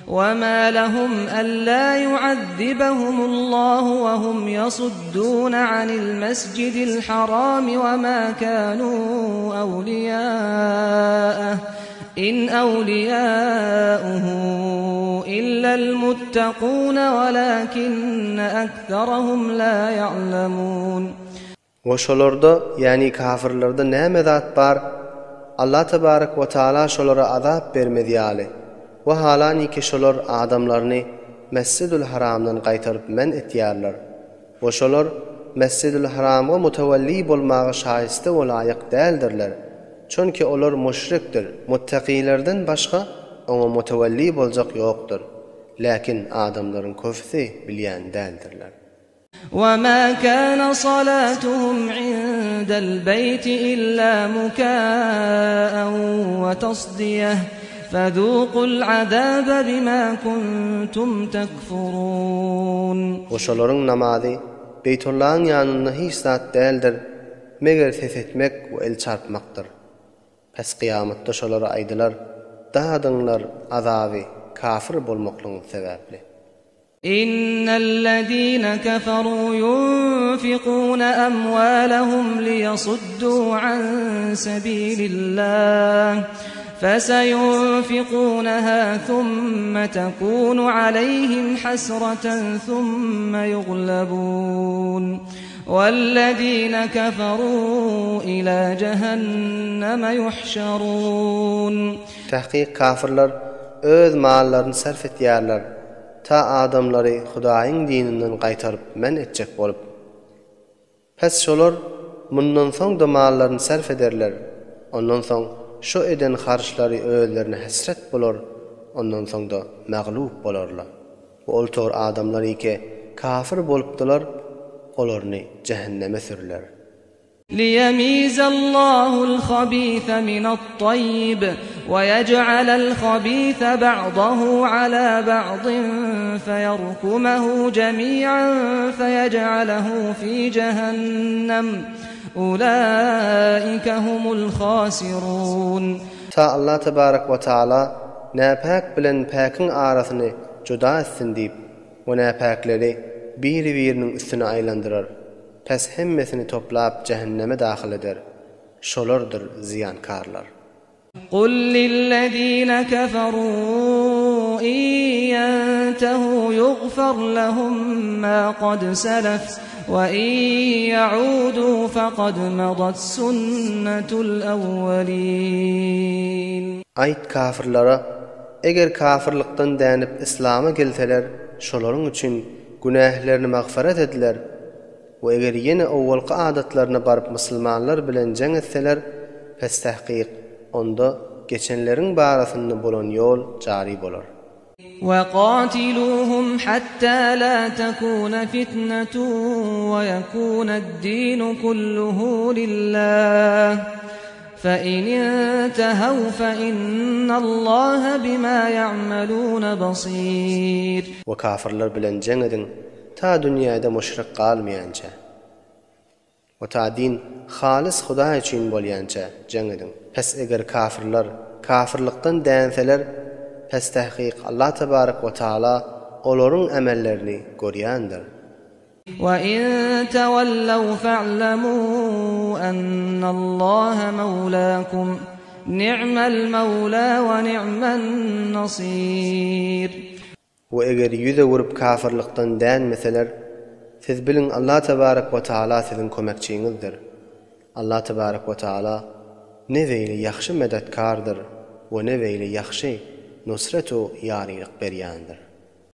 وما لهم ألا يعذبهم الله وهم يصدون عن المسجد الحرام وما كانوا أولياءه إن أولياؤه إلا المتقون ولكن أكثرهم لا يعلمون We şolarda, ýagny kafirlerde näme zat bar, Allah tebarek we taala şolara azap bermez ýaly, we halaniki şolar adamlaryny Mesjidül Haramdan gaýtaryp men etýärler. We şolar Mesjidül Haramga mutewelli bolmaga şaýysta we laýyk däldirler. Çünki olar müşrikdir, muttakylardan başga oňa mutewelli boljak ýokdur. Läkin adamlaryň köpüsi bilýän däldirler. وما كان صلاتهم عند البيت إلا مكاء وتصدية فذوقوا العذاب بما كنتم تكفرون We şolaryň namazy Beýtullahyň ýanynda hiç zat däldir, meger ses etmek we el çarpmakdyr. Pes kyýamatda şolara aýdylar, Dadyňlar azaby kafir bolmaklygyňyz sebäpli. İnnellezîne keferû yunfikûne emwâlehum liyesuddû an sebîlillâh feseyunfikûnehâ thumme tekûnu aleyhim hasreten thumme yuglebûn wellezîne keferû ilâ cehenneme yuhşerûn. Tahkyk kafirler öz mallaryny sarf etýärler Ta adamlary Hudaýyň dininden gaýtaryp men etjek bolup. Pes şolar mundan soň-da mallaryny sarf ederler, ondan soň şo eden harçlary özlerine hesret bolar, ondan soň-da maglup bolarlar. We ol tor adamlar ike kafir bolupdylar, olaryny jähenneme sürüler. Liýemizallahu al-habise minat-taýýib we ýej'alal habise ba'dahu ala ba'din feýerkumehu jemi'an feýej'alehu fi jehennem ulaike humul hasirun. Ta Allah tebarek we taala näpäk bilen päkiň arasyny juda etsin diýip we näpäkleri biri-biriniň üstüne aýlandyrar. Pes hemmesini toplap jähenneme dahyl eder. Şolardyr zyýankarlar. Kul lillezine keferu in ýentehu ýugfar lehum ma kad selef we in ýaudu fekad madat sunnetul ewwelin. Aýt kafyrlara, eger kafyrlykdan dänip yslama gelseler şolaryň üçin günählerini magfyrat ediler we eger ýene owalky adatlaryna baryp musulmanlar bilen jeň etseler, pes tahkyk, onda geçenleriň barasynda bolan ýol jary bolar. وَقَاتِلُوهُمْ حَتَّى لَا تَكُونَ فِتْنَةٌ وَيَكُونَ الدِّينُ كُلُّهُ لِلَّهِ فَإِنِ انتَهَوْا فَإِنَّ اللَّهَ بِمَا يَعْمَلُونَ بَصِيرٌ. We kafyrlar bilen jeň ediň, ta dünýäde müşrik galmaýança. We ta din halys Hudaý üçin bolýança jeň ediň. Pes eger kafyrlar kafyrlykdan dänseler, pes tahkyk Allah tebarek we taala olaryň amellerini görýändir. وَإِن تَوَلَّوْا فَاعْلَمُوا أَنَّ اللَّهَ مَوْلَاكُمْ نِعْمَ الْمَوْلَى وَنِعْمَ النَّصِيرُ. We eger ýüz öwürip kafyrlykdan dänmeseler, siz biliň Allah tebarek we taala siziň kömekçiňizdir. Allah tebarek we taala ne beýle ýahşy medetkardyr we ne beýle ýahşy nusret-u ýarylyk berýändir.